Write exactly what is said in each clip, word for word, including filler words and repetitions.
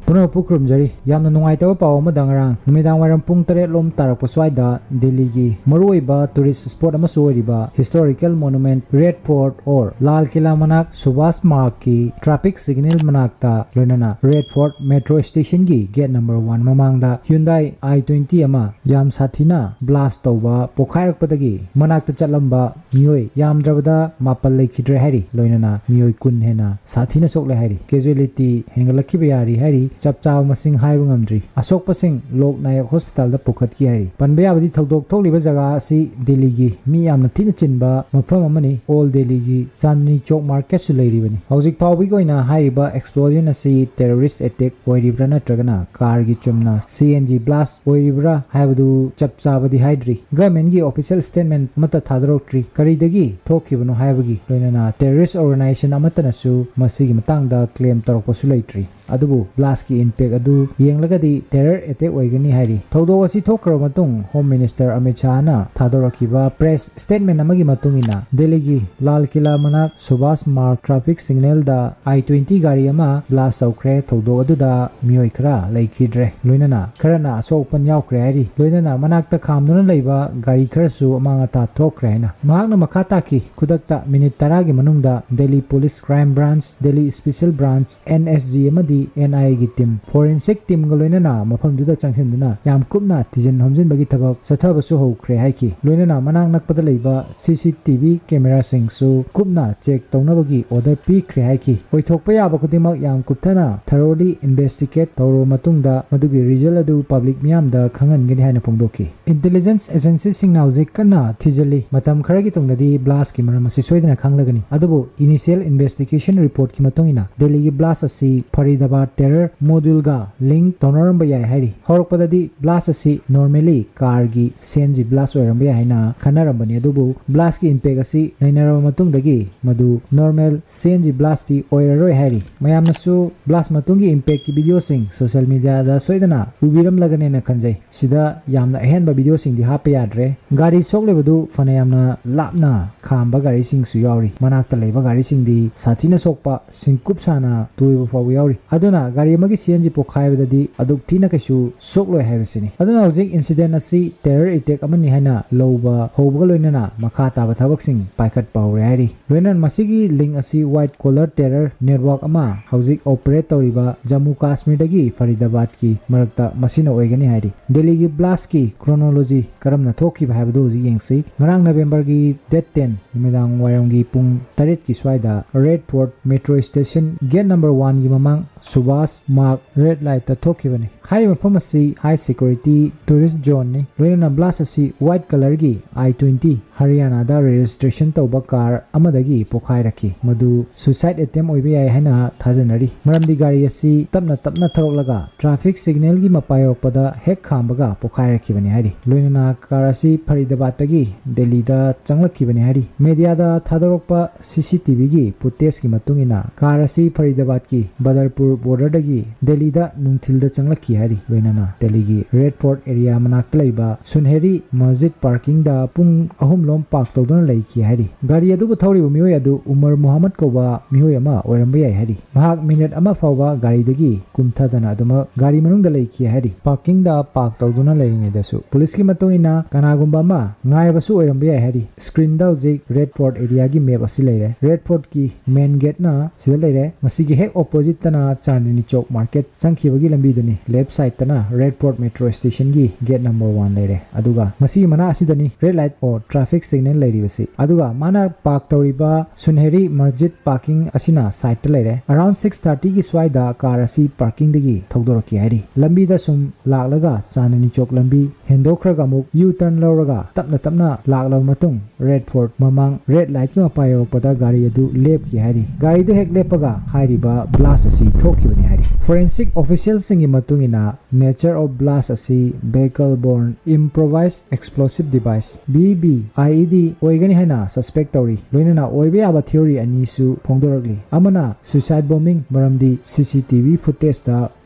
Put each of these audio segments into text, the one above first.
ꯄꯨꯝꯅꯃꯛꯄꯨ ꯈꯨꯔꯨꯝꯖꯔꯤ꯫ ꯌꯥꯝꯅ ꯅꯨꯡꯉꯥꯏꯇꯕ ꯄꯥꯎ ꯑꯃꯗ, ꯉꯔꯥꯡ ꯅꯨꯃꯤꯗꯥꯡ ꯋꯥꯏꯔꯝ ꯄꯨꯡ ꯇꯔꯦꯠ ꯂꯣꯝ ꯇꯥꯔꯛꯄ ꯁ꯭ꯋꯥꯏꯗ ꯗꯦꯜꯂꯤꯒꯤ ꯃꯔꯨꯑꯣꯏꯕ tourist spot ꯑꯃꯁꯨ ꯑꯣꯏꯔꯤꯕ historical monument Red Fort or ꯂꯥꯜ ꯀꯤꯂꯥ ꯃꯅꯥꯛ ꯁꯨꯚꯥꯁ ꯃꯥꯔꯒꯀꯤ traffic signal ꯃꯅꯥꯛꯇ, ꯂꯣꯏꯅꯅ Red Fort metro stationꯒꯤ gate number one ꯃꯃꯥꯡꯗ Hyundai i twenty ꯑꯃ ꯌꯥꯝ ꯁꯥꯊꯤꯅ blast ꯇꯧꯕ ꯄꯣꯈꯥꯏꯔꯛꯄꯗꯒꯤ ꯃꯅꯥꯛꯇ ꯆꯠꯂꯝꯕ ꯃꯤꯑꯣꯏ ꯌꯥꯝꯗ꯭ꯔꯕꯗ ꯃꯥꯄꯜ ꯂꯩꯈꯤꯗ꯭ꯔꯦ ꯍꯥꯏꯔꯤ꯫ ꯂꯣꯏꯅꯅ ꯃꯤꯑꯣꯏ ꯀꯨꯟ ꯍꯦꯟꯅ ꯁꯥꯊꯤꯅ ꯁꯣꯛꯂꯦ ꯍꯥꯏꯔꯤ꯫ Casualty ꯍꯦꯟꯒꯠꯂꯛꯈꯤꯕ ꯌꯥꯔꯤ ꯍꯥꯏꯔꯤ꯫ ꯆꯞ ꯆꯥꯕ ꯃꯁꯤꯡ ꯍꯥꯏꯕ ꯉꯝꯗ꯭ꯔꯤ꯫ ꯑꯁꯣꯛꯄꯁꯤꯡ ꯂꯣꯛ ꯅꯥꯌꯛ ꯍꯣꯁꯄꯤꯇꯥꯜꯗ ꯄꯨꯈꯠꯈꯤ ꯍꯥꯏꯔꯤ꯫ ꯄꯟꯕ ꯌꯥꯕꯗꯤ, ꯊꯧꯗꯣꯛ ꯊꯣꯛꯂꯤꯕ ꯖꯒꯥ ꯑꯁꯤ ꯗꯦꯜꯂꯤꯒꯤ ꯃꯤ ꯌꯥꯝꯅ ꯊꯤꯅ ꯆꯤꯟꯕ ꯃꯐꯝ ꯑꯃꯅꯤ꯫ Old ꯗꯦꯜꯂꯤꯒꯤ ꯆꯥꯟꯗꯅꯤ ꯆꯧꯛ ꯃꯥꯔꯀꯦꯠꯁꯨ ꯂꯩꯔꯤꯕꯅꯤ꯫ ꯍꯧꯖꯤꯛ ꯐꯥꯎꯕꯒꯤ ꯑꯣꯏꯅ ꯍꯥꯏꯔꯤꯕ explosion ꯑꯁꯤ terrorist attack ꯑꯣꯏꯔꯤꯕ꯭ꯔꯥ ꯅꯠꯇ꯭ꯔꯒꯅ ꯀꯥꯔꯒꯤ ꯆꯨꯝꯅ C N G blast ꯑꯣꯏꯔꯤꯕ꯭ꯔꯥ ꯍꯥꯏꯕꯗꯨ ꯆꯞ ꯆꯥꯕꯗꯤ ꯍꯥꯏꯗ꯭ꯔꯤ꯫ Governmentꯀꯤ official statement ꯑꯃꯠꯇ ꯊꯥꯗꯣꯔꯛꯇ꯭ꯔꯤ꯫ ꯀꯔꯤꯗꯒꯤ ꯊꯣꯛꯈꯤꯕꯅꯣ ꯍꯥꯏꯕꯒꯤ, ꯂꯣꯏꯅꯅ terrorist organization ꯑꯃꯠꯇꯅꯁꯨ ꯃꯁꯤꯒꯤ ꯃꯇꯥꯡꯗ claim ꯇꯧꯔꯛꯄꯁꯨ ꯂꯩꯇ꯭ꯔꯤ꯫ ꯑꯗꯨꯕꯨ blastꯀꯤ impact ꯑꯗꯨ ꯌꯦꯡꯂꯒꯗꯤ terror attack ꯑꯣꯏꯒꯅꯤ ꯍꯥꯏꯔꯤ꯫ ꯊꯧꯗꯣꯛ ꯑꯁꯤ ꯊꯣꯛꯈ꯭ꯔꯕ ꯃꯇꯨꯡ Home Minister Amit ꯁꯥꯍꯅ ꯊꯥꯗꯣꯔꯛꯈꯤꯕ press statement ꯑꯃꯒꯤ ꯃꯇꯨꯡ ꯏꯟꯅ, ꯗꯦꯜꯂꯤꯒꯤ ꯂꯥꯜ ꯀꯤꯂꯥ ꯃꯅꯥꯛ ꯁꯨꯚꯥꯁ ꯃꯥꯔꯒ traffic signalꯗ i twenty ꯒꯥꯔꯤ ꯑꯃ blast ꯇꯧꯈ꯭ꯔꯦ꯫ ꯊꯧꯗꯣꯛ ꯑꯗꯨꯗ ꯃꯤꯑꯣꯏ ꯈꯔ ꯂꯩꯈꯤꯗ꯭ꯔꯦ, ꯂꯣꯏꯅꯅ ꯈꯔꯅ ꯑꯁꯣꯛ ꯑꯄꯟ ꯌꯥꯎꯈ꯭ꯔꯦ ꯍꯥꯏꯔꯤ꯫ ꯂꯣꯏꯅꯅ ꯃꯅꯥꯛꯇ ꯈꯥꯝꯗꯨꯅ ꯂꯩꯕ ꯒꯥꯔꯤ ꯈꯔꯁꯨ ꯑꯃꯥꯡ ꯑꯇꯥ ꯊꯣꯛꯈ꯭ꯔꯦ ꯍꯥꯏꯅ ꯃꯍꯥꯛꯅ ꯃꯈꯥ ꯇꯥꯈꯤ꯫ ꯈꯨꯗꯛꯇ minute ꯇꯔꯥꯒꯤ ꯃꯅꯨꯡꯗ Delhi Police Crime Branch, Delhi Special Branch, N S G ꯑꯃꯗꯤ N I Aꯒꯤ team, forensic teamꯒ ꯂꯣꯏꯅꯅ ꯃꯐꯝꯗꯨꯗ ꯆꯪꯁꯤꯟꯗꯨꯅ ꯌꯥꯝ ꯀꯨꯞꯅ ꯊꯤꯖꯤꯟ ꯍꯨꯝꯖꯤꯟꯕꯒꯤ ꯊꯕꯛ ꯆꯠꯊꯕꯁꯨ ꯍꯧꯈ꯭ꯔꯦ ꯍꯥꯏꯈꯤ꯫ ꯂꯣꯏꯅꯅ ꯃꯅꯥꯛ ꯅꯛꯄꯗ ꯂꯩꯕ C C T V cameraꯁꯤꯡꯁꯨ ꯀꯨꯞꯅ check ꯇꯧꯅꯕꯒꯤ order ꯄꯤꯈ꯭ꯔꯦ ꯍꯥꯏꯈꯤ꯫ ꯑꯣꯏꯊꯣꯛꯄ ꯌꯥꯕ ꯈꯨꯗꯤꯡꯃꯛ ꯌꯥꯝ ꯀꯨꯞꯊꯅ thoroughly investigate ꯇꯧꯔꯕ ꯃꯇꯨꯡꯗ ꯃꯗꯨꯒꯤ result ꯑꯗꯨ public ꯃꯤꯌꯥꯝꯗ ꯈꯪꯍꯟꯒꯅꯤ ꯍꯥꯏꯅ ꯐꯣꯡꯗꯣꯛꯈꯤ꯫ Intelligence agencyꯁꯤꯡꯅ ꯍꯧꯖꯤꯛ ꯀꯟꯅ ꯊꯤꯖꯤꯜꯂꯤ꯫ ꯃꯇꯝ ꯈꯔꯒꯤ ꯇꯨꯡꯗꯗꯤ blastꯀꯤ ꯃꯔꯝ ꯑꯁꯤ ꯁꯣꯏꯗꯅ ꯈꯪꯂꯒꯅꯤ꯫ ꯑꯗꯨꯕꯨ initial investigationꯒꯤ reportꯀꯤ ꯃꯇꯨꯡ ꯏꯟꯅ ꯗꯦꯜꯂꯤꯒꯤ blast ꯑꯁꯤ Faridabad terror moduleꯒ link ꯇꯧꯅꯔꯝꯕ ꯌꯥꯏ ꯍꯥꯏꯔꯤ꯫ ꯍꯧꯔꯛꯄꯗꯗꯤ blast ꯑꯁꯤ normally carꯒꯤ C N G blast ꯑꯣꯏꯔꯝꯕ ꯌꯥꯏ ꯍꯥꯏꯅ ꯈꯟꯅꯔꯝꯕꯅꯤ, ꯑꯗꯨꯕꯨ blastꯀꯤ impact ꯑꯁꯤ ꯅꯩꯅꯔꯕ ꯃꯇꯨꯡꯗꯒꯤ ꯃꯗꯨ normal C N G blastꯇꯤ ꯑꯣꯏꯔꯔꯣꯏ ꯍꯥꯏꯔꯤ꯫ ꯃꯌꯥꯝꯅꯁꯨ blast ꯃꯇꯨꯡꯒꯤ impactꯀꯤ videoꯁꯤꯡ social mediaꯗ ꯁꯣꯏꯗꯅ ꯎꯕꯤꯔꯝꯂꯒꯅꯦꯅ ꯈꯟꯖꯩ꯫ ꯁꯤꯗ ꯌꯥꯝꯅ ꯑꯍꯦꯟꯕ videoꯁꯤꯡꯗꯤ ꯍꯥꯞꯄ ꯌꯥꯗ꯭ꯔꯦ꯫ ꯒꯥꯔꯤ ꯁꯣꯛꯂꯤꯕꯗꯨ ꯐꯅ ꯌꯥꯝꯅ ꯂꯥꯞꯅ ꯈꯥꯝꯕ ꯒꯥꯔꯤꯁꯤꯡꯁꯨ ꯌꯥꯎꯔꯤ꯫ ꯃꯅꯥꯛꯇ ꯂꯩꯕ ꯒꯥꯔꯤꯁꯤꯡꯗꯤ ꯁꯥꯊꯤꯅ ꯁꯣꯛꯄ, ꯁꯤꯡꯀꯨꯞ ꯁꯥꯅ ꯇꯣꯏꯕ ꯐꯥꯎꯕ ꯌꯥꯎꯔꯤ꯫ ꯑꯗꯨꯅ ꯒꯥꯔꯤ ꯑꯃꯒꯤ ꯁꯤ ꯑꯦꯟ ꯖꯤ ꯄꯣꯈꯥꯏꯕꯗꯗꯤ ꯑꯗꯨꯛ ꯊꯤꯅ ꯀꯩꯁꯨ ꯁꯣꯛꯂꯣꯏ ꯍꯥꯏꯕꯁꯤꯅꯤ꯫ ꯑꯗꯨꯅ ꯍꯧꯖꯤꯛ ꯏꯟꯁꯤꯗꯦꯟ ꯑꯁꯤ ꯇꯦꯔꯔ ꯑꯦꯇꯦꯛ ꯑꯃꯅꯤ ꯍꯥꯏꯅ ꯂꯧꯕ ꯍꯧꯕꯒ ꯂꯣꯏꯅꯅ ꯃꯈꯥ ꯇꯥꯕ ꯊꯕꯛꯁꯤꯡ ꯄꯥꯏꯈꯠꯄ ꯍꯧꯔꯦ ꯍꯥꯏꯔꯤ꯫ ꯂꯣꯏꯅꯅ ꯃꯁꯤꯒꯤ ꯂꯤꯡ ꯑꯁꯤ ꯋꯥꯏꯠ ꯀꯣꯂꯔ ꯇꯦꯔꯔ ꯅꯦꯠꯋꯥꯔꯛ ꯑꯃ ꯍꯧꯖꯤꯛ ꯑꯣꯄꯔꯦꯠ ꯇꯧꯔꯤꯕ ꯖꯝꯃꯨ ꯀꯥꯁꯃꯤꯔꯗꯒꯤ ꯐꯔꯤꯗꯥꯕꯥꯗꯀꯤ ꯃꯔꯛꯇ ꯃꯁꯤꯅ ꯑꯣꯏꯒꯅꯤ ꯍꯥꯏꯔꯤ꯫ ꯗꯦꯜꯂꯤꯒꯤ ꯕ꯭ꯂꯥꯁꯀꯤ ꯀ꯭ꯔꯣꯅꯣꯂꯣꯖꯤ ꯀꯔꯝꯅ ꯊꯣꯛꯈꯤꯕ ꯍꯥꯏꯕꯗꯨ ꯍꯧꯖꯤꯛ ꯌꯦꯡꯁꯤ꯫ ꯉꯔꯥꯡ ꯅꯕꯦꯝꯕꯔꯒꯤ ꯗꯦꯠ ꯇꯦꯟ ꯅꯨꯃꯤꯗꯥꯡ ꯋꯥꯏꯔꯝꯒꯤ ꯄꯨꯡ ꯇꯔꯦꯠꯀꯤ ꯁ꯭ꯋꯥꯏꯗ Red fort metro station gate number ꯋꯥꯟꯒꯤ ꯃꯃꯥꯡ ꯁꯨꯚꯥꯁ ꯃꯥꯔꯛ ꯔꯦꯗ ꯂꯥꯏꯠꯇ ꯊꯣꯛꯈꯤꯕꯅꯤ꯫ ꯍꯥꯏꯔꯤꯕ ꯃꯐꯝ ꯑꯁꯤ ꯍꯥꯏ ꯁꯦꯀ꯭ꯌꯨꯔꯤꯇꯤ ꯇꯨꯔꯤꯁ ꯖꯣꯟꯅꯤ꯫ ꯂꯣꯏꯅꯅ ꯕ꯭ꯂꯥꯁ ꯑꯁꯤ ꯋꯥꯏꯠ ꯀꯂꯔꯒꯤ ꯑꯥꯏ ꯇ꯭ꯋꯦꯟꯇꯤ ꯍꯔꯤꯌꯥꯅꯥꯗ ꯔꯦꯖꯤꯁꯇ꯭ꯔꯦꯁꯟ ꯇꯧꯕ ꯀꯥꯔ ꯑꯃꯗꯒꯤ ꯄꯣꯈꯥꯏꯔꯛꯈꯤ꯫ ꯃꯗꯨ ꯁꯨꯏꯁꯥꯏꯗ ꯑꯦꯇꯦꯝ ꯑꯣꯏꯕ ꯌꯥꯏ ꯍꯥꯏꯅ ꯊꯥꯖꯅꯔꯤ꯫ ꯃꯔꯝꯗꯤ ꯒꯥꯔꯤ ꯑꯁꯤ ꯇꯞꯅ ꯇꯞꯅ ꯊꯧꯔꯛꯂꯒ ꯇ꯭ꯔꯥꯐꯤꯛ ꯁꯤꯒꯅꯦꯜꯒꯤ ꯃꯄꯥ ꯌꯧꯔꯛꯄꯗ ꯍꯦꯛ ꯈꯥꯝꯕꯒ ꯄꯣꯈꯥꯏꯔꯛꯈꯤꯕꯅꯤ ꯍꯥꯏꯔꯤ꯫ ꯂꯣꯏꯅꯅ ꯀꯥꯔ ꯑꯁꯤ ꯐꯔꯤꯗꯥꯕꯥꯗꯇꯒꯤ ꯗꯦꯜꯂꯤꯗ ꯆꯪꯂꯛꯈꯤꯕꯅꯤ ꯍꯥꯏꯔꯤ꯫ ꯃꯦꯗꯤꯌꯥꯗ ꯊꯥꯗꯣꯔꯛꯄ ꯁꯤ ꯁꯤ ꯇꯤ ꯚꯤꯒꯤ ꯐꯨꯇꯦꯖꯀꯤ ꯃꯇꯨꯡ ꯏꯟꯅ ꯀꯥꯔ ꯑꯁꯤ ꯐꯔꯤꯗꯥꯕꯥꯗꯀꯤ ꯕꯗꯔꯄꯨꯔ ꯕꯣꯔꯗꯔꯗꯒꯤ ꯗꯦꯜꯂꯤꯗ ꯅꯨꯡꯊꯤꯜꯗ ꯆꯪꯂꯛꯈꯤ ꯍꯥꯏꯔꯤ꯫ ꯂꯣꯏꯅꯅ ꯗꯦꯜꯂꯤꯒꯤ ꯔꯦꯗ ꯐꯣꯔꯠ ꯑꯦꯔꯤꯌꯥ ꯃꯅꯥꯛꯇ ꯂꯩꯕ ꯁꯨꯟꯍꯦꯔꯤ ꯃꯁꯖꯤꯗ ꯄꯥꯔꯀꯤꯡꯗ ꯄꯨꯡ ꯑꯍꯨꯝ ꯂꯣꯝ ꯄꯥꯔꯛ ꯇꯧꯗꯨꯅ ꯂꯩꯈꯤ ꯍꯥꯏꯔꯤ꯫ ꯒꯥꯔꯤ ꯑꯗꯨꯕꯨ ꯊꯧꯔꯤꯕ ꯃꯤꯑꯣꯏ ꯑꯗꯨ ꯎꯃꯔ ꯃꯨꯍꯝꯃꯗ ꯀꯧꯕ ꯃꯤꯑꯣꯏ ꯑꯃ ꯑꯣꯏꯔꯝꯕ ꯌꯥꯏ ꯍꯥꯏꯔꯤ꯫ ꯃꯍꯥꯛ ꯃꯤꯅꯤꯠ ꯑꯃ ꯐꯥꯎꯕ ꯒꯥꯔꯤꯗꯒꯤ ꯀꯨꯝꯊꯗꯅ ꯑꯗꯨꯃꯛ ꯒꯥꯔꯤ ꯃꯅꯨꯡꯗ ꯂꯩꯈꯤ ꯍꯥꯏꯔꯤ꯫ ꯄꯥꯔꯀꯤꯡꯗ ꯄꯥꯔꯛ ꯇꯧꯗꯨꯅ ꯂꯩꯔꯤꯉꯩꯗꯁꯨ ꯄꯨꯂꯤꯁꯀꯤ ꯃꯇꯨꯡ ꯏꯟꯅ ꯀꯅꯥꯒꯨꯝꯕ ꯑꯃ ꯉꯥꯏꯕꯁꯨ ꯑꯣꯏꯔꯝꯕ ꯌꯥꯏ ꯍꯥꯏꯔꯤ꯫ ꯁ꯭ꯀ꯭ꯔꯤꯟꯗ ꯍꯧꯖꯤꯛ ꯔꯦꯗ ꯐꯣꯔꯠ ꯑꯦꯔꯤꯌꯥꯒꯤ ꯃꯦꯞ ꯑꯁꯤ ꯂꯩꯔꯦ꯫ ꯔꯦꯗ ꯐꯣꯔꯠꯀꯤ ꯃꯦꯟ ꯒꯦꯠꯅ ꯁꯤꯗ ꯂꯩꯔꯦ꯫ ꯃꯁꯤꯒꯤ ꯍꯦꯛ ꯑꯣꯄꯣꯖꯤꯠꯇꯅ ꯆꯥꯟꯗꯅꯤ ꯆꯧꯛ ꯃꯥꯔꯀꯦꯠ ꯆꯪꯈꯤꯕꯒꯤ ꯂꯝꯕꯤꯗꯨꯅꯤ꯫ ꯂꯦꯐ ꯁꯥꯏꯗꯇꯅ ꯔꯦꯗ ꯐꯣꯔꯠ ꯃꯦꯇ꯭ꯔꯣ ꯁ꯭ꯇꯦꯁꯟꯒꯤ ꯒꯦꯠ ꯅꯝꯕꯔ ꯋꯥꯟ ꯂꯩꯔꯦ꯫ ꯑꯗꯨꯒ ꯃꯁꯤꯒꯤ ꯃꯅꯥꯛ ꯑꯁꯤꯗꯅꯤ red light or traffic signal ꯂꯩꯔꯤꯕꯁꯤ꯫ ꯑꯗꯨꯒ ꯃꯥꯅ ꯄꯥꯔꯛ ꯇꯧꯔꯤꯕ ꯁꯨꯟꯍꯦꯔꯤ ꯃꯁꯖꯤꯗ ꯄꯥꯔꯀꯤꯡ ꯑꯁꯤꯅ ꯁꯥꯏꯗꯇ ꯂꯩꯔꯦ꯫ ꯑꯔꯥꯎꯟ ꯁꯤꯛꯁ ꯊꯥꯔꯇꯤꯒꯤ ꯁ꯭ꯋꯥꯏꯗ ꯀꯥꯔ ꯑꯁꯤ ꯄꯥꯔꯀꯤꯡꯗꯒꯤ ꯊꯧꯗꯣꯔꯛꯈꯤ ꯍꯥꯏꯔꯤ꯫ ꯂꯝꯕꯤꯗ ꯁꯨꯝ ꯂꯥꯛꯂꯒ ꯆꯥꯟꯗꯅꯤ ꯆꯧꯛ ꯂꯝꯕꯤ ꯍꯦꯟꯗꯣꯛꯈ꯭ꯔꯒ ꯑꯃꯨꯛ ꯌꯨ ꯇꯔꯟ ꯂꯧꯔꯒ ꯇꯞꯅ ꯇꯞꯅ ꯂꯥꯛꯂꯕ ꯃꯇꯨꯡ ꯔꯦꯗ ꯐꯣꯔꯠ ꯃꯃꯥꯡ ꯔꯦꯗ ꯂꯥꯏꯠꯀꯤ ꯃꯄꯥ ꯌꯧꯔꯛꯄꯗ ꯒꯥꯔꯤ ꯑꯗꯨ ꯂꯦꯞꯈꯤ ꯍꯥꯏꯔꯤ꯫ ꯒꯥꯔꯤꯗꯨ ꯍꯦꯛ ꯂꯦꯞꯄꯒ ꯍꯥꯏꯔꯤꯕ ꯕ꯭ꯂꯥꯁ ꯑꯁꯤ ꯊꯣꯛꯈꯤꯕꯅꯤ ꯍꯥꯏꯔꯤ꯫ ꯐꯣꯔꯦꯟꯁꯤꯛ ꯑꯣꯐꯤꯁꯤꯌꯦꯜꯁꯤꯡꯒꯤ ꯃꯇꯨꯡ ꯏꯟꯅ ꯅꯦꯆꯔ ꯑꯣꯐ ꯕ꯭ꯂꯥꯁ ꯑꯁꯤ vehicle borne improvised explosive device, V B I E D, ꯑꯣꯏꯒꯅꯤ ꯍꯥꯏꯅ ꯁꯁꯄꯦꯛ ꯇꯧꯔꯤ꯫ ꯂꯣꯏꯅꯅ ꯑꯣꯏꯕ ꯌꯥꯕ ꯊꯤꯑꯣꯔꯤ ꯑꯅꯤꯁꯨ ꯐꯣꯡꯗꯣꯔꯛꯂꯤ꯫ ꯑꯃꯅ ꯁꯨꯏꯁꯥꯏꯗ ꯕꯣꯝꯕꯤꯡ, ꯃꯔꯝꯗꯤ ꯁꯤ ꯁꯤ ꯇꯤ ꯚꯤ ꯐꯨꯇꯦꯖꯇ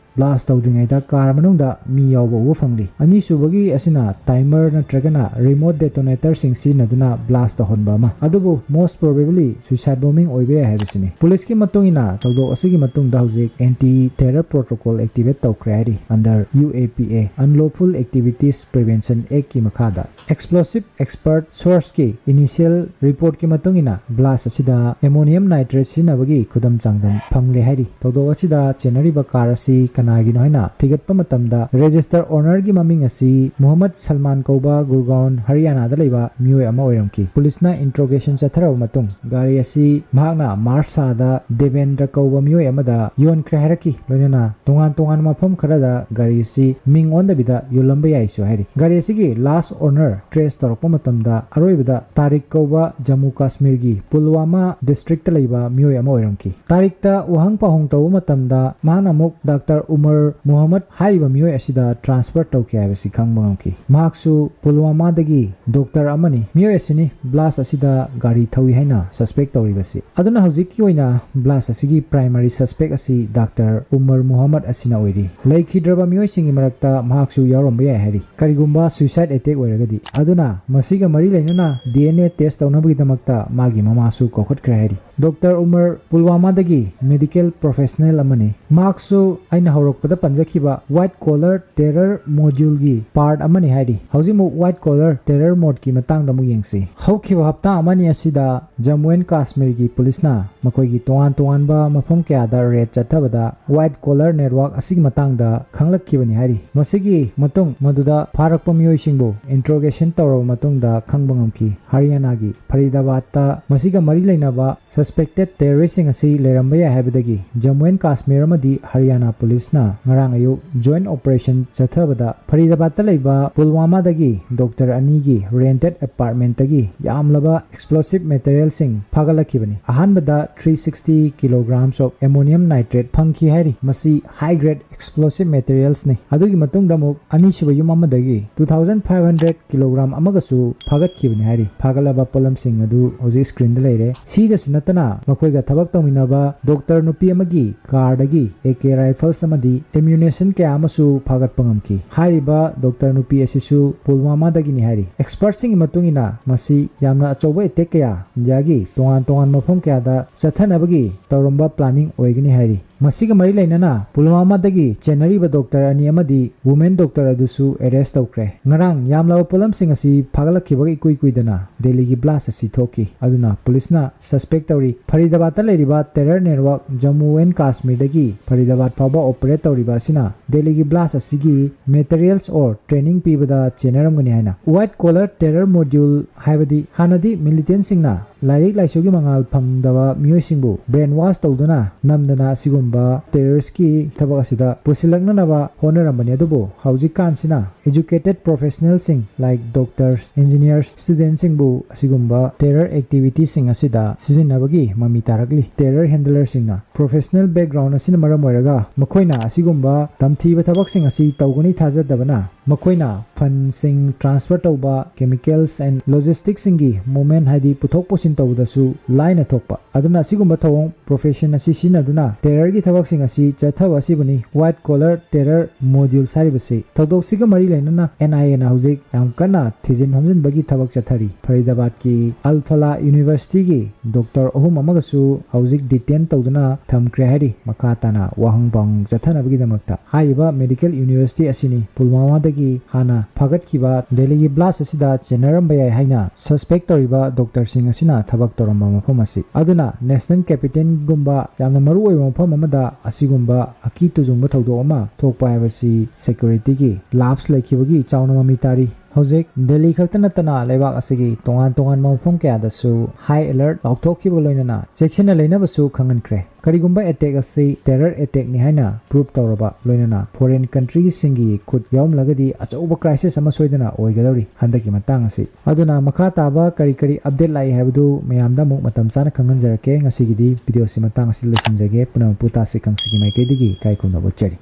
ꯕ꯭ꯂꯥꯁ ꯇꯧꯗ꯭ꯔꯤꯉꯩꯗ ꯀꯥꯔ ꯃꯅꯨꯡꯗ ꯃꯤ ꯌꯥꯎꯕ ꯎꯕ ꯐꯪꯂꯤ꯫ ꯑꯅꯤꯁꯨꯕꯒꯤ ꯑꯁꯤꯅ ꯇꯥꯏꯃꯔ ꯅꯠꯇ꯭ꯔꯒꯅ ꯔꯤꯃꯣꯠ ꯗꯦꯇꯣꯅꯦꯇꯔꯁꯤꯡ ꯁꯤꯖꯤꯟꯅꯗꯨꯅ ꯕ꯭ꯂꯥꯁ ꯇꯧꯍꯟꯕ ꯑꯃ꯫ ꯑꯗꯨꯕꯨ most probably suicide bombing ꯑꯣꯏꯕ ꯌꯥꯏ ꯍꯥꯏꯕꯁꯤꯅꯤ꯫ ꯄꯨꯂꯤꯁꯀꯤ ꯃꯇꯨꯡ ꯏꯟꯅ ꯊꯧꯗꯣꯛ ꯑꯁꯤꯒꯤ ꯃꯇꯨꯡꯗ ꯍꯧꯖꯤꯛ Anti Terror Protocol activate ꯇꯧꯈ꯭ꯔꯦ ꯍꯥꯏꯔꯤ, under U A P A, Unlawful Activities Prevention Act ꯀꯤ ꯃꯈꯥꯗ꯫ Explosive expert source ꯀꯤ initial report ꯀꯤ ꯃꯇꯨꯡ ꯏꯟꯅ ꯕ꯭ꯂꯥꯁ ꯑꯁꯤꯗ ammonium nitrate ꯁꯤꯖꯤꯟꯅꯕꯒꯤ ꯈꯨꯗꯝ ꯆꯥꯡꯗꯝ ꯐꯪꯂꯦ ꯍꯥꯏꯔꯤ꯫ ꯊꯧꯗꯣꯛ ꯑꯁꯤꯗ ꯆꯦꯟꯅꯔꯤꯕ ꯀꯥꯔ ꯑꯁꯤ ꯀꯅꯥꯒꯤꯅꯣ ꯍꯥꯏꯅ ꯊꯤꯒꯠꯄ ꯃꯇꯝꯗ register owner ꯒꯤ ꯃꯃꯤꯡ ꯑꯁꯤ ꯃꯨꯍꯝꯃꯗ ꯁꯜꯃꯥꯟ ꯀꯧꯕ ꯒꯨꯔꯒꯥꯎꯟ ꯍꯔꯤꯌꯥꯅꯥꯗ ꯂꯩꯕ ꯃꯤꯑꯣꯏ ꯑꯃ ꯑꯣꯏꯔꯝꯈꯤ꯫ ꯄꯨꯂꯤꯁꯅ interrogation ꯆꯠꯊꯔꯕ ꯃꯇꯨꯡ ꯒꯥꯔꯤ ꯑꯁꯤ ꯃꯍꯥꯛꯅ ꯃꯥꯔꯁꯥꯗ ꯗꯦꯕꯦꯟꯗ꯭ꯔ ꯀꯧꯕ ꯃꯤꯑꯣꯏ ꯑꯃꯗ ꯌꯣꯟꯈ꯭ꯔꯦ ꯍꯥꯏꯔꯛꯈꯤ꯫ ꯂꯣꯏꯅꯅ ꯇꯣꯉꯥꯟ ꯇꯣꯉꯥꯟꯕ ꯃꯐꯝ ꯈꯔꯗ ꯒꯥꯔꯤ ꯑꯁꯤ ꯃꯤꯡ ꯑꯣꯟꯗꯕꯤꯗ ꯌꯣꯜꯂꯝꯕ ꯌꯥꯏꯁꯨ ꯍꯥꯏꯔꯤ꯫ ꯒꯥꯔꯤ ꯑꯁꯤꯒꯤ last owner trace ꯇꯧꯔꯛꯄ ꯃꯇꯝꯗ ꯑꯔꯣꯏꯕꯗ ꯇꯥꯔꯤꯛ ꯀꯧꯕ ꯖꯝꯃꯨ ꯀꯥꯁꯃꯤꯔꯒꯤ ꯄꯨꯜꯋꯥꯃꯥ district ꯇ ꯂꯩꯕ ꯃꯤꯑꯣꯏ ꯑꯃ ꯑꯣꯏꯔꯝꯈꯤ꯫ ꯇꯥꯔꯤꯛꯇ ꯋꯥꯍꯪ ꯄꯥꯎꯍꯪ ꯇꯧꯕ ꯃꯇꯝꯗ ꯃꯍꯥꯛꯅ ꯑꯃꯨꯛ ꯗꯥꯛꯇꯔ ꯎꯃꯔ ꯃꯨꯍꯝꯃꯗ ꯍꯥꯏꯔꯤꯕ ꯃꯤꯑꯣꯏ ꯑꯁꯤꯗ transfer ꯇꯧꯈꯤ ꯍꯥꯏꯕꯁꯤ ꯈꯪꯕ ꯉꯝꯈꯤ꯫ ꯃꯍꯥꯛꯁꯨ ꯄꯨꯜꯋꯥꯃꯥꯗꯒꯤ ꯗꯣꯛꯇꯔ ꯑꯃꯅꯤ꯫ ꯃꯤꯑꯣꯏ ꯑꯁꯤꯅꯤ ꯕ꯭ꯂꯥꯁ ꯑꯁꯤꯗ ꯒꯥꯔꯤ ꯊꯧꯏ ꯍꯥꯏꯅ suspect ꯇꯧꯔꯤꯕꯁꯤ꯫ ꯑꯗꯨꯅ ꯍꯧꯖꯤꯛꯀꯤ ꯑꯣꯏꯅ ꯕ꯭ꯂꯥꯁ ꯑꯁꯤꯒꯤ primary suspect ꯑꯁꯤ ꯗꯥꯛꯇꯔ ꯎꯃꯔ ꯃꯨꯍꯝꯃꯗ ꯑꯁꯤꯅ ꯑꯣꯏꯔꯤ꯫ ꯂꯩꯈꯤꯗ꯭ꯔꯕ ꯃꯤꯑꯣꯏꯁꯤꯡꯒꯤ ꯃꯔꯛꯇ ꯃꯍꯥꯛꯁꯨ ꯌꯥꯎꯔꯝꯕ ꯌꯥꯏ ꯍꯥꯏꯔꯤ꯫ ꯀꯔꯤꯒꯨꯝꯕ suicide attack ꯑꯣꯏꯔꯒꯗꯤ꯫ ꯑꯗꯨꯅ ꯃꯁꯤꯒ ꯃꯔꯤ ꯂꯩꯅꯅ D N A test ꯇꯧꯅꯕꯒꯤꯗꯃꯛꯇ ꯃꯥꯒꯤ ꯃꯃꯥꯁꯨ ꯀꯧꯈꯠꯈ꯭ꯔꯦ ꯍꯥꯏꯔꯤ꯫ ꯗꯣꯛꯇꯔ ꯎꯃꯔ ꯄꯨꯜꯋꯥꯃꯥꯗꯒꯤ medical professional ꯑꯃꯅꯤ꯫ ꯃꯍꯥꯛꯁꯨ ꯑꯩꯅ ꯍꯧꯔꯛꯄꯗ ꯄꯟꯖꯈꯤꯕ white collar terror module ꯒꯤ part ꯑꯃꯅꯤ ꯍꯥꯏꯔꯤ꯫ ꯍꯧꯖꯤꯛꯃꯨꯛ white collar terror mode ꯀꯤ ꯃꯇꯥꯡꯗ ꯑꯃꯨꯛ ꯌꯦꯡꯁꯤ꯫ ꯍꯧꯈꯤꯕ ꯍꯞꯇꯥ ꯑꯃꯅꯤ ꯑꯁꯤꯗ ꯖꯝꯃꯨ ꯑꯦꯟ ꯀꯥꯁꯃꯤꯔꯒꯤ ꯄꯨꯂꯤꯁꯅ ꯃꯈꯣꯏꯒꯤ ꯇꯣꯉꯥꯟ ꯇꯣꯉꯥꯟꯕ ꯃꯐꯝ ꯀꯌꯥꯗ raid ꯆꯠꯊꯕꯗ white collar network ꯑꯁꯤꯒꯤ ꯃꯇꯥꯡꯗ ꯈꯪꯂꯛꯈꯤꯕꯅꯤ ꯍꯥꯏꯔꯤ꯫ ꯃꯁꯤꯒꯤ ꯃꯇꯨꯡ ꯃꯗꯨꯗ ꯐꯥꯔꯛꯄ ꯃꯤꯑꯣꯏꯁꯤꯡꯕꯨ interrogation ꯇꯧꯔꯕ ꯃꯇꯨꯡꯗ ꯈꯪꯕ ꯉꯝꯈꯤ꯫ ꯍꯔꯤꯌꯥꯅꯥꯒꯤ ꯐꯔꯤꯗꯥꯕꯥꯗꯇ ꯃꯁꯤꯒ ꯃꯔꯤ ꯂꯩꯅꯕ suspected terrorist ꯁꯤꯡ ꯑꯁꯤ ꯂꯩꯔꯝꯕ ꯌꯥꯏ ꯍꯥꯏꯕꯗꯒꯤ ꯖꯝꯃꯨ ꯑꯦꯟ ꯀꯥꯁꯃꯤꯔ ꯑꯃꯗꯤ ꯍꯔꯤꯌꯥꯅꯥ ꯄꯨꯂꯤꯁꯅ ꯉꯔꯥꯡ ꯑꯌꯨꯛ joint operation ꯆꯠꯊꯕꯗ ꯐꯔꯤꯗꯥꯕꯥꯗꯇ ꯂꯩꯕ ꯄꯨꯜꯋꯥꯃꯥꯗꯒꯤ ꯗꯣꯛꯇꯔ ꯑꯅꯤꯒꯤ rented apartment ꯇꯒꯤ ꯌꯥꯝꯂꯕ explosive material ꯁꯤꯡ ꯐꯥꯒꯠꯂꯛꯈꯤꯕꯅꯤ꯫ ꯑꯍꯥꯟꯕꯗ three sixty kilograms of ammonium nitrate ꯐꯪꯈꯤ ꯍꯥꯏꯔꯤ꯫ ꯃꯁꯤ high grade explosive materials ꯅꯤ꯫ ꯑꯗꯨꯒꯤ ꯃꯇꯨꯡꯗ ꯑꯃꯨꯛ ꯑꯅꯤꯁꯨꯕ ꯌꯨꯝ ꯑꯃꯗꯒꯤ two thousand five hundred kilogram ꯑꯃꯒꯁꯨ ꯐꯥꯒꯠꯈꯤꯕꯅꯤ ꯍꯥꯏꯔꯤ꯫ ꯐꯥꯒꯠꯂꯕ ꯄꯣꯠꯂꯝꯁꯤꯡ ꯑꯗꯨ ꯍꯧꯖꯤꯛ screen ꯗ ꯂꯩꯔꯦ꯫ ꯁꯤꯗꯁꯨ ꯅꯠꯇꯅ ꯃꯈꯣꯏꯒ ꯊꯕꯛ ꯇꯧꯃꯤꯟꯅꯕ ꯗꯣꯛꯇꯔ ꯅꯨꯄꯤ ꯑꯃꯒꯤ car ꯗꯒꯤ A K rifles ꯑꯃꯗꯤ ꯗꯤ ꯑꯦꯝꯌꯨꯅꯦꯁꯟ ꯀꯌꯥ ꯑꯃꯁꯨ ꯐꯥꯒꯠꯄ ꯉꯝꯈꯤ꯫ ꯍꯥꯏꯔꯤꯕ ꯗꯣꯛꯇꯔ ꯅꯨꯄꯤ ꯑꯁꯤꯁꯨ ꯄꯨꯜꯋꯥꯃꯥꯗꯒꯤꯅꯤ ꯍꯥꯏꯔꯤ꯫ ꯑꯦꯛꯁꯄꯔꯠꯁꯤꯡꯒꯤ ꯃꯇꯨꯡ ꯏꯟꯅ, ꯃꯁꯤ ꯌꯥꯝꯅ ꯑꯆꯧꯕ ꯑꯦꯇꯦꯛ ꯀꯌꯥ ꯏꯟꯗꯤꯌꯥꯒꯤ ꯇꯣꯉꯥꯟ ꯇꯣꯉꯥꯟꯕ ꯃꯐꯝ ꯀꯌꯥꯗ ꯆꯠꯊꯅꯕꯒꯤ ꯇꯧꯔꯝꯕ ꯄ꯭ꯂꯥꯅꯤꯡ ꯑꯣꯏꯒꯅꯤ ꯍꯥꯏꯔꯤ꯫ ꯃꯁꯤꯒ ꯃꯔꯤ ꯂꯩꯅꯅ ꯄꯨꯜꯋꯥꯃꯥꯗꯒꯤ ꯆꯦꯟꯅꯔꯤꯕ ꯗꯣꯛꯇꯔ ꯑꯅꯤ ꯑꯃꯗꯤ ꯋꯨꯃꯦꯟ ꯗꯣꯛꯇꯔ ꯑꯗꯨꯁꯨ ꯑꯦꯔꯦꯁ ꯇꯧꯈ꯭ꯔꯦ꯫ ꯉꯔꯥꯡ ꯌꯥꯝꯂꯕ ꯄꯣꯠꯂꯝꯁꯤꯡ ꯑꯁꯤ ꯐꯥꯒꯠꯂꯛꯈꯤꯕꯒ ꯏꯀꯨꯏ ꯀꯨꯏꯗꯅ ꯗꯦꯜꯂꯤꯒꯤ ꯕ꯭ꯂꯥꯁ ꯑꯁꯤ ꯊꯣꯛꯈꯤ꯫ ꯑꯗꯨꯅ ꯄꯨꯂꯤꯁꯅ ꯁꯁꯄꯦꯛ ꯇꯧꯔꯤ꯫ ꯐꯔꯤꯗꯥꯕꯥꯗꯇ ꯂꯩꯔꯤꯕ terror network Jammu and ꯀꯥꯁꯃꯤꯔꯗꯒꯤ Faridabad ꯐꯥꯎꯕ ꯑꯣꯄꯔꯦꯠ ꯇꯧꯔꯤꯕ ꯑꯁꯤꯅ ꯗꯦꯜꯂꯤꯒꯤ ꯕ꯭ꯂꯥꯁ ꯑꯁꯤꯒꯤ materials or training ꯄꯤꯕꯗ ꯆꯦꯟꯅꯔꯝꯒꯅꯤ ꯍꯥꯏꯅ꯫ White collar terror module ꯍꯥꯏꯕꯗꯤ ꯍꯥꯟꯅꯗꯤ ꯃꯤꯂꯤꯇꯦꯟꯁꯤꯡꯅ ꯂꯥꯏꯔꯤꯛ ꯂꯥꯏꯁꯨꯒꯤ ꯃꯉꯥꯜ ꯐꯪꯗꯕ ꯃꯤꯑꯣꯏꯁꯤꯡꯕꯨ ꯕ꯭ꯔꯦꯟ ꯋꯥꯁ ꯇꯧꯗꯨꯅ ꯅꯝꯗꯅ ꯑꯁꯤꯒꯨꯝꯕ ꯇꯦꯔꯔꯁꯀꯤ ꯊꯕꯛ ꯑꯁꯤꯗ ꯄꯨꯁꯤꯜꯂꯛꯅꯅꯕ ꯍꯣꯠꯅꯔꯝꯕꯅꯤ꯫ ꯑꯗꯨꯕꯨ ꯍꯧꯖꯤꯛꯀꯥꯟꯁꯤꯅ educated professionalꯁꯤꯡ like doctors, engineers, studentꯁꯤꯡꯕꯨ ꯑꯁꯤꯒꯨꯝꯕ ꯇꯦꯔꯔ ꯑꯦꯛꯇꯤꯚꯤꯇꯤꯁꯤꯡ ꯑꯁꯤꯗ ꯁꯤꯖꯤꯟꯅꯕꯒꯤ ꯃꯃꯤ ꯇꯥꯔꯛꯂꯤ꯫ ꯇꯦꯔꯔ ꯍꯦꯟꯗꯂꯔꯁꯤꯡꯅ professional background ꯑꯁꯤꯅ ꯃꯔꯝ ꯑꯣꯏꯔꯒ ꯃꯈꯣꯏꯅ ꯑꯁꯤꯒꯨꯝꯕ ꯇꯝꯊꯤꯕ ꯊꯕꯛꯁꯤꯡ ꯑꯁꯤ ꯇꯧꯒꯅꯤ ꯊꯥꯖꯗꯕꯅ ꯃꯈꯣꯏꯅ ꯐꯟꯁꯤꯡ ꯇ꯭ꯔꯥꯟꯁꯐꯔ ꯇꯧꯕ, chemicals and logisticsꯁꯤꯡꯒꯤ movement ꯍꯥꯏꯗꯤ ꯄꯨꯊꯣꯛ ꯄꯨꯁꯤꯟ ꯇꯧꯕꯗꯁꯨ ꯂꯥꯏꯅ ꯊꯣꯛꯄ꯫ ꯑꯗꯨꯅ ꯑꯁꯤꯒꯨꯝꯕ ꯊꯧꯑꯣꯡ profession ꯑꯁꯤ ꯁꯤꯖꯤꯟꯅꯗꯨꯅ ꯇꯦꯔꯔꯒꯤ ꯊꯕꯛꯁꯤꯡ ꯑꯁꯤ ꯆꯠꯊꯕ ꯑꯁꯤꯕꯨꯅꯤ white collar terror modules ꯍꯥꯏꯔꯤꯕꯁꯤ꯫ ꯊꯧꯗꯣꯛꯁꯤꯒ ꯃꯔꯤ ꯂꯩꯅꯅ NIAꯅ ꯍꯧꯖꯤꯛ ꯌꯥꯝ ꯀꯟꯅ ꯊꯤꯖꯤꯟ ꯍꯨꯝꯖꯤꯟꯕꯒꯤ ꯊꯕꯛ ꯆꯠꯊꯔꯤ꯫ ꯐꯔꯤꯗꯥꯕꯥꯗꯀꯤ ꯑꯜ ꯐꯂꯥ ꯌꯨꯅꯤꯚꯔꯁꯤꯇꯤꯒꯤ ꯗꯣꯛꯇꯔ ꯑꯍꯨꯝ ꯑꯃꯒꯁꯨ ꯍꯧꯖꯤꯛ detain ꯇꯧꯗꯨꯅ ꯊꯝꯈ꯭ꯔꯦ ꯍꯥꯏꯔꯤ꯫ ꯃꯈꯥ ꯇꯥꯅ ꯋꯥꯍꯪ ꯄꯥꯎꯍꯪ ꯆꯠꯊꯅꯕꯒꯤꯗꯃꯛꯇ꯫ ꯍꯥꯏꯔꯤꯕ ꯃꯦꯗꯤꯀꯦꯜ ꯌꯨꯅꯤꯚꯔꯁꯤꯇꯤ ꯑꯁꯤꯅꯤ ꯄꯨꯜꯋꯥꯃꯥꯗꯒꯤ ꯍꯥꯟꯅ ꯐꯥꯒꯠꯈꯤꯕ ꯗꯦꯜꯂꯤꯒꯤ ꯕ꯭ꯂꯥꯁ ꯑꯁꯤꯗ ꯆꯦꯟꯅꯔꯝꯕ ꯌꯥꯏ ꯍꯥꯏꯅ ꯁꯁꯄꯦꯛ ꯇꯧꯔꯤꯕ ꯗꯣꯛꯇꯔꯁꯤꯡ ꯑꯁꯤꯅ ꯊꯕꯛ ꯇꯧꯔꯝꯕ ꯃꯐꯝ ꯑꯁꯤ꯫ ꯑꯗꯨꯅ ꯅꯦꯁꯅꯦꯜ ꯀꯦꯄꯤꯇꯦꯜꯒꯨꯝꯕ ꯌꯥꯝꯅ ꯃꯔꯨꯑꯣꯏꯕ ꯃꯐꯝ ꯑꯃꯗ ꯑꯁꯤꯒꯨꯝꯕ ꯑꯀꯤ ꯇꯨꯖꯨꯡꯕ ꯊꯧꯗꯣꯛ ꯑꯃ ꯊꯣꯛꯄ ꯍꯥꯏꯕꯁꯤ ꯁꯦꯀ꯭ꯌꯨꯔꯤꯇꯤꯒꯤ ꯂꯥꯞꯁ ꯂꯩꯈꯤꯕꯒꯤ ꯆꯥꯎꯅ ꯃꯃꯤ ꯇꯥꯔꯤ꯫ ꯍꯧꯖꯤꯛ ꯗꯦꯜꯂꯤ ꯈꯛꯇ ꯅꯠꯇꯅ ꯂꯩꯕꯥꯛ ꯑꯁꯤꯒꯤ ꯇꯣꯉꯥꯟ ꯇꯣꯉꯥꯟꯕ ꯃꯐꯝ ꯀꯌꯥꯗꯁꯨ high alert ꯂꯥꯎꯊꯣꯛꯈꯤꯕꯒ ꯂꯣꯏꯅꯅ ꯆꯦꯛꯁꯤꯟꯅ ꯂꯩꯅꯕꯁꯨ ꯈꯪꯍꯟꯈ꯭ꯔꯦ꯫ ꯀꯔꯤꯒꯨꯝꯕ ꯑꯦꯇꯦꯛ ꯑꯁꯤ ꯇꯦꯔꯔ ꯑꯦꯇꯦꯛꯅꯤ ꯍꯥꯏꯅ ꯄ꯭ꯔꯨꯞ ꯇꯧꯔꯕ, ꯂꯣꯏꯅꯅ ꯐꯣꯔꯦꯟ ꯀꯟꯇ꯭ꯔꯤꯁꯤꯡꯒꯤ ꯈꯨꯠ ꯌꯥꯎꯔꯝꯂꯒꯗꯤ ꯑꯆꯧꯕ ꯀ꯭ꯔꯥꯏꯁꯤꯁ ꯑꯃ ꯁꯣꯏꯗꯅ ꯑꯣꯏꯒꯗꯧꯔꯤ ꯍꯟꯗꯛꯀꯤ ꯃꯇꯥꯡ ꯑꯁꯤ꯫ ꯑꯗꯨꯅ ꯃꯈꯥ ꯇꯥꯕ ꯀꯔꯤ ꯀꯔꯤ ꯑꯞꯗꯦꯠ ꯂꯥꯛꯏ ꯍꯥꯏꯕꯗꯨ ꯃꯌꯥꯝꯗ ꯑꯃꯨꯛ ꯃꯇꯝ ꯆꯥꯅ ꯈꯪꯍꯟꯖꯔꯛꯀꯦ꯫ ꯉꯁꯤꯒꯤꯗꯤ ꯚꯤꯗꯤꯑꯣꯁꯤ ꯃꯇꯥꯡ ꯑꯁꯤꯗ ꯂꯣꯏꯁꯤꯟꯖꯒꯦ꯫ ꯄꯨꯝꯅꯃꯛꯄꯨ ꯇꯥꯁꯤ ꯈꯪꯁꯤꯒꯤ ꯃꯥꯏꯀꯩꯗꯒꯤ ꯏꯀꯥꯏ ꯈꯨꯝꯅꯕ ꯎꯠꯆꯔꯤ꯫